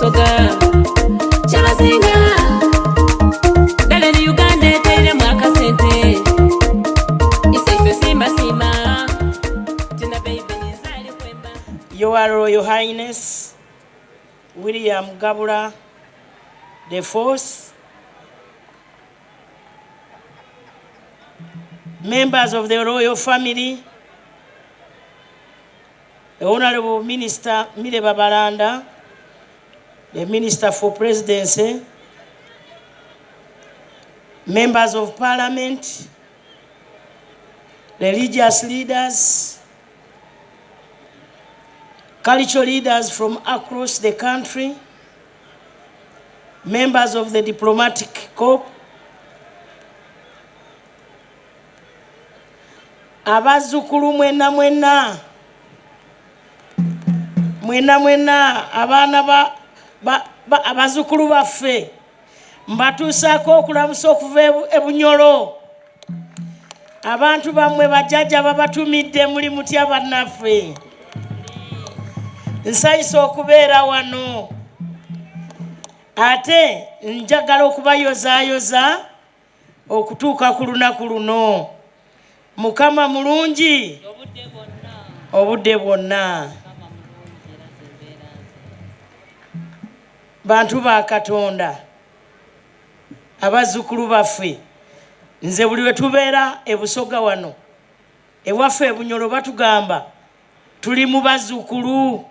Busoga Kyabazinga Dala ni Uganda eteiremu akasente Iseife siima siima Tina baby ninze ali kwemba. Your Royal Highness William Gabula the Fourth, members of the royal family, the Honorable Minister Mire Babalanda, the Minister for Presidency, members of Parliament, religious leaders, cultural leaders from across the country, members of the diplomatic corps, abazzukulu mwena mwena mwena mwena abaana ba, ba, ba, abazzukulu baffe mbatuusaako okulamusa okuva e Bunyoro. Abantu bammwe bajjajja babatumidde muli mutya bannaffe? Nsanyuse okubeera wano ate njagala okubayozaayoza okutuuka ku lunaku luno. Mukama mulungi obudde bwonna. Bantu ba Katonda, abazzukulu baffe, nze buli lwe tubeera e Busoga wano ewaffe e Bunyoro batugamba tuli mu bazzukulu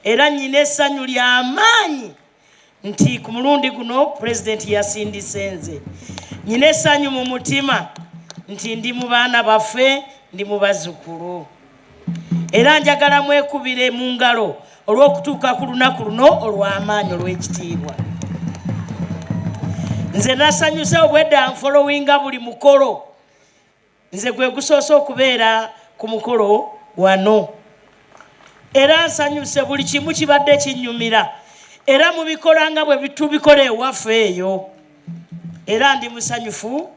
era nnyina essanyu lya maanyi nti ku mulundi guno pulezidenti yasindise nze. Nnyina essanyu mu mutima nti ndi mu baana baffe, ndi mu bazzukulu. Era njagala mwekubire mu ngalo olw'okutuuka ku lunaku luno olw'amaanyi olw'ekitiibwa. Nze nasanyuse obwedda nfolowinga buli mukolo. Nze gwe gusoose okubeera ku mukolo wano. Era nsanyuse buli kimu kibadde kinnyumira. Era mubikola nga bwe tubikola ewaffe eyo. Era ndi musanyufu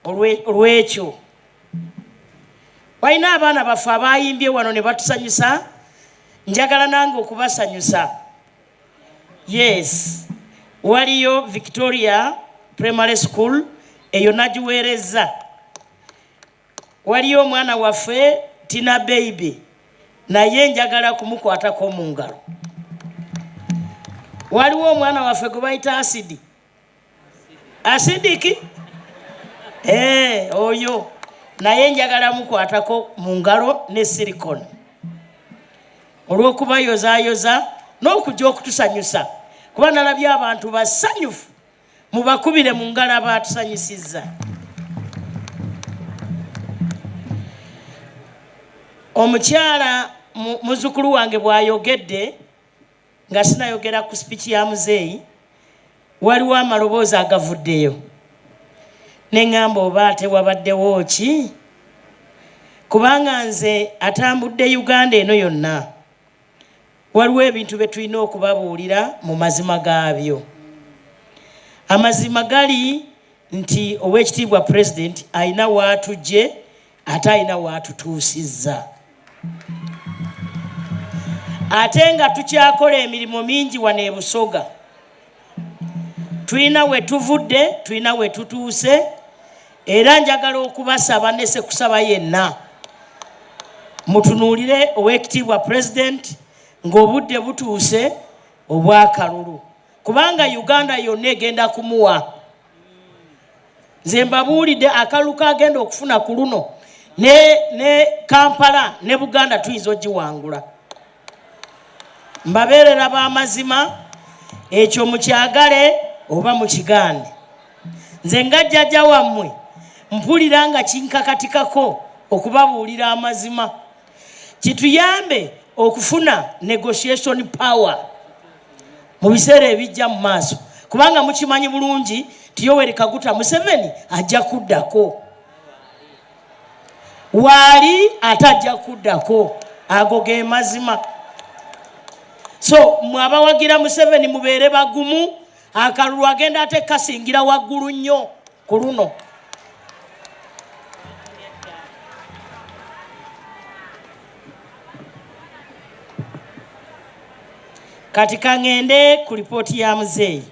olw'ekyo. Walina abaana baffe abayimbye wano ne batusanyusa, njagala nange okubasanyusa. Yes, waliyo Victoria Primary School eyo nagiweerezza. Waliyo omwana waffe Tina Baby naye njagala kumukwatako mu ngalo. Waliwo omwana waffe gwe bayita Asidi. Asidiki? Eh, oyo naye njagala mukwatako mu ngalo ne silicone olw'okubayozayoza n'okujja okutusanyusa kuba nalabye abantu basanyufu mubakubire mu ngalo abatusanyusizza. Omukyala muzzukulu wange bw'ayogedde Nga sinayogera ku speech ya muzeeyi, waliwo amaloboozi agavuddeyo ne ŋŋamba oba ate wabaddewo ki? Kubanga nze atambudde Uganda eno yonna, waliwo ebintu bye tulina okubabuulira mu mazima gaabyo. Amazima gali nti Oweekitiibwa Pulezidenti alina w'atuggye ate alina w'atutuusizza. Ate nga tukyakola emirimu mingi wano e Busoga. Tulina we tuvudde, tulina we tutuuse era njagala okubasaba ne ssekusaba yenna mutunuulire Oweekitiibwa Pulezidenti ng'obudde butuuse obw'akalulu kubanga Uganda yonna egenda kumuwa. Nze mbabuulidde akalulu k'agenda okufuna ku luno ne, ne Kampala ne Buganda tuyinza ogiwangula. Mbabeerera b'amazima, ekyo mukyagale oba mukigaane. Nze nga jjajja wammwe mpulira nga kinkakatikako okubabuulira amazima kituyambe okufuna negotiation power mu biseera ebijja mu maaso, kubanga mukimanyi bulungi nti Yoweri Kaguta Museveni ajja kuddako, waali ate ajja kuddako. Ago ge mazima. So mwe abawagira Museveni mubeere bagumu, akalulu agenda ate kasingira waggulu nnyo ku luno. Kati kaŋŋende ku lipooti ya muzeeyi.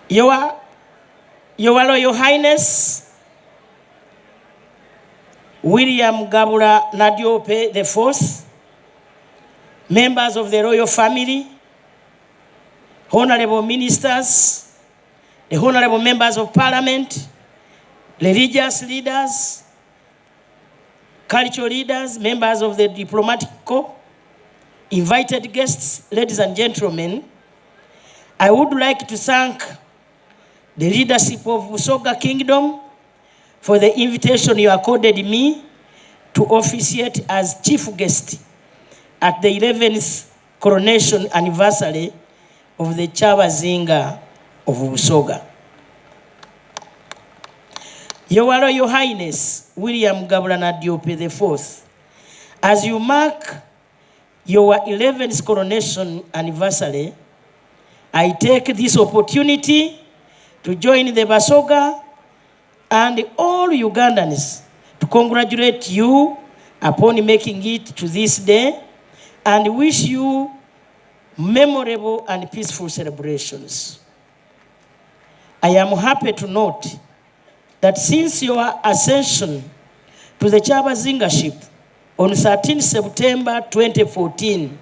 Your, Your Royal Highness William Gabula Nadiope the Fourth, members of the royal family, honorable ministers, the honorable members of parliament, religious leaders, cultural leaders, members of the diplomatic corps, invited guests, ladies and gentlemen, I would like to thank the leadership of Busoga Kingdom for the invitation you accorded me to officiate as chief guest at the 11th coronation anniversary of the Kyabazinga of Busoga. Your Royal Highness William Gabula Nadiope IV, as you mark your 11th coronation anniversary, I take this opportunity to join the Basoga and all Ugandans to congratulate you upon making it to this day and wish you memorable and peaceful celebrations. I am happy to note that since your ascension to the Kyabazingaship on 13 September 2014,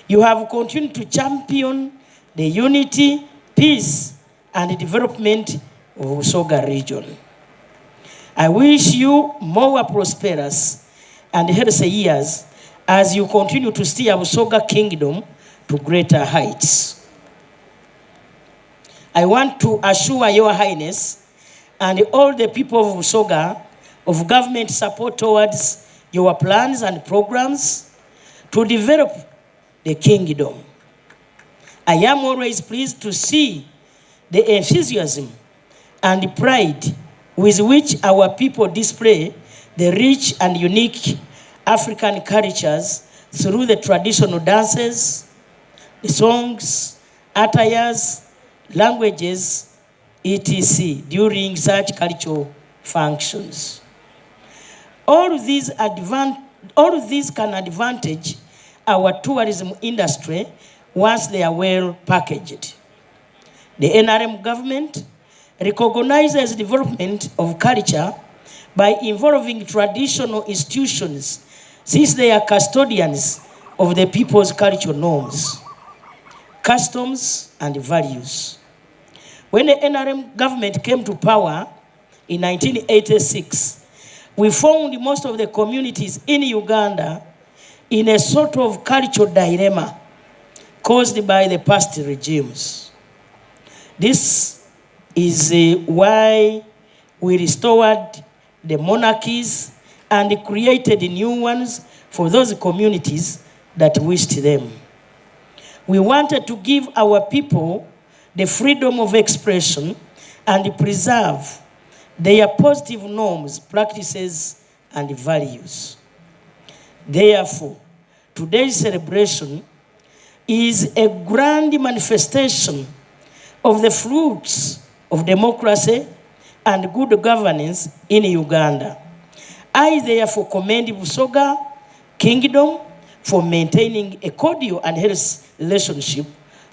you have continued to champion the unity, peace, and development of Busoga region. I wish you more prosperous and healthy years as you continue to steer Busoga Kingdom to greater heights. I want to assure Your Highness and all the people of Busoga of government support towards your plans and programs to develop the kingdom. I am always pleased to see the enthusiasm and pride with which our people display the rich and unique African cultures through the traditional dances, the songs, attires, languages, etc. during such cultural functions. All these can advantage our tourism industry once they are well packaged. The NRM government recognizes development of culture by involving traditional institutions since they are custodians of the people's cultural norms, customs, and values. When the NRM government came to power in 1986, we found most of the communities in Uganda in a sort of cultural dilemma caused by the past regimes. This is why we restored the monarchies and created new ones for those communities that wished them. We wanted to give our people the freedom of expression and preserve their positive norms, practices, and values. Therefore, today's celebration is a grand manifestation of the fruits of democracy and good governance in Uganda. I therefore commend Busoga Kingdom for maintaining a cordial and healthy relationship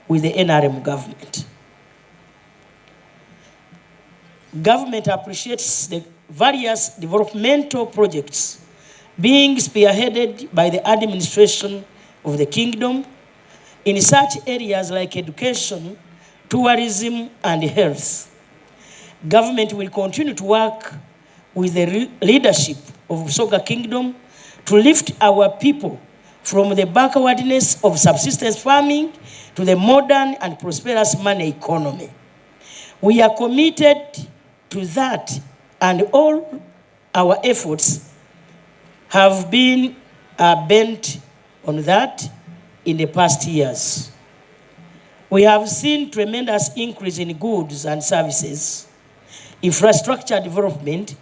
with the NRM government. Government appreciates the various developmental projects being spearheaded by the administration of the kingdom in such areas like education, tourism, and health. Government will continue to work with the leadership of Busoga Kingdom to lift our people from the backwardness of subsistence farming to the modern and prosperous money economy. We are committed to that, and all our efforts have been bent on that in the past years. We have seen tremendous increase in goods and services, infrastructure development,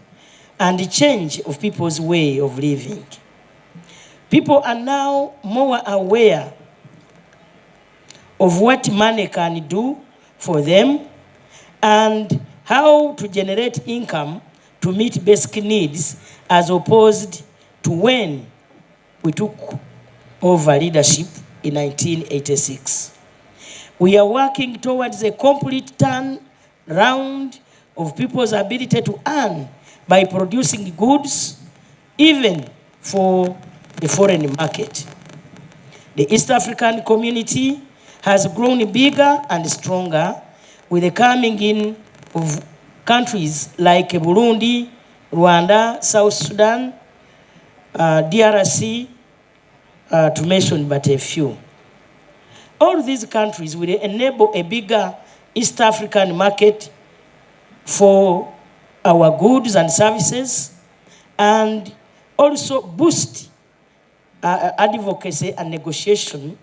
and the change of people's way of living. People are now more aware of what money can do for them and how to generate income to meet basic needs as opposed to when we took over leadership in 1986. We are working towards a complete turn round of people's ability to earn by producing goods even for the foreign market. The East African community has grown bigger and stronger with the coming in of countries like Burundi, Rwanda, South Sudan, DRC, to mention but a few. All these countries will enable a bigger East African market for our goods and services and also boost advocacy and negotiation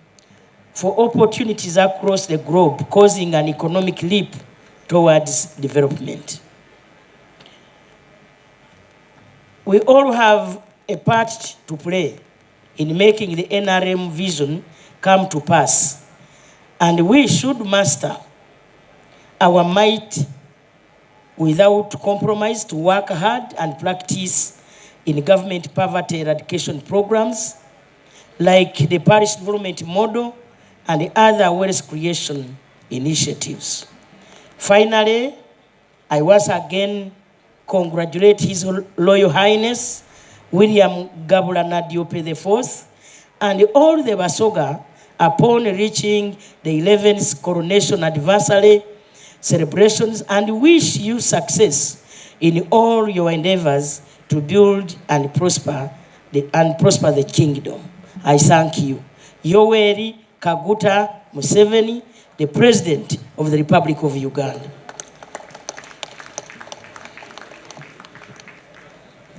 for opportunities across the globe, causing an economic leap towards development. We all have a part to play in making the NRM vision come to pass, and we should master our might without compromise to work hard and practice in government poverty eradication programs like the parish development model and other wealth creation initiatives. Finally, I once again congratulate His Royal Highness William Gabula Nadiope IV and all the Basoga upon reaching the 11th coronation anniversary celebrations and wish you success in all your endeavors to build and prosper the kingdom. I thank you. Yoweri Kaguta Museveni, the President of the Republic of Uganda.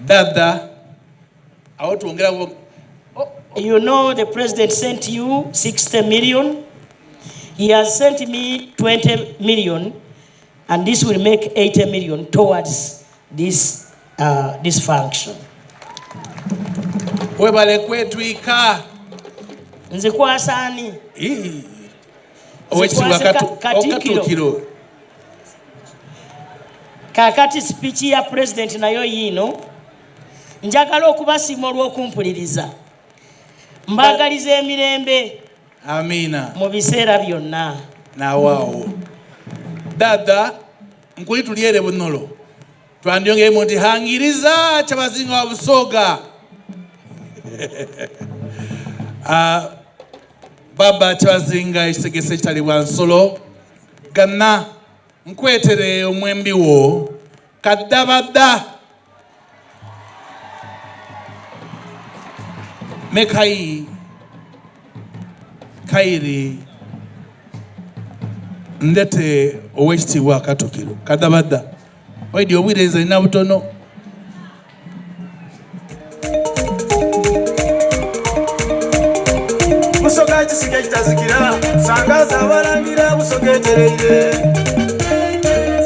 Dada, awo twongera You know the president sent you 60 million. He has sent me 20 million, and this will make 80 million towards this function. Webale kwetwika. Nze kwasaani. Ii. Owekitiibwa Katikkiro. Katikkiro. Kaakati speech ya president nayo yiino. Njagala okubasiima olw'okumpuliriza. Mbaagaliza emirembe. Amiina. Mu biseera byonna. Nawaawo. Dada, nkuli tulyere bunolo. Twandyongeremu nti hangiriza Kyabazinga wa Busoga. Baba Kyabazinga ekitegese ekitalibwa nsolo. Ganna nkwetere omwembi wo kaddabadda. Mekayi Kairi ndete owekitiibwa Katikkiro kaddabadda. Oidi obwire nina butono. Busoga kisige kitazikira, sangaza abalangira Busoga etereire.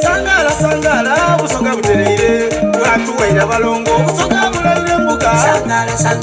Sangala sangala Busoga butereire, bwatuwaire abalongo Busoga bulaire embuga. Sangala sangala.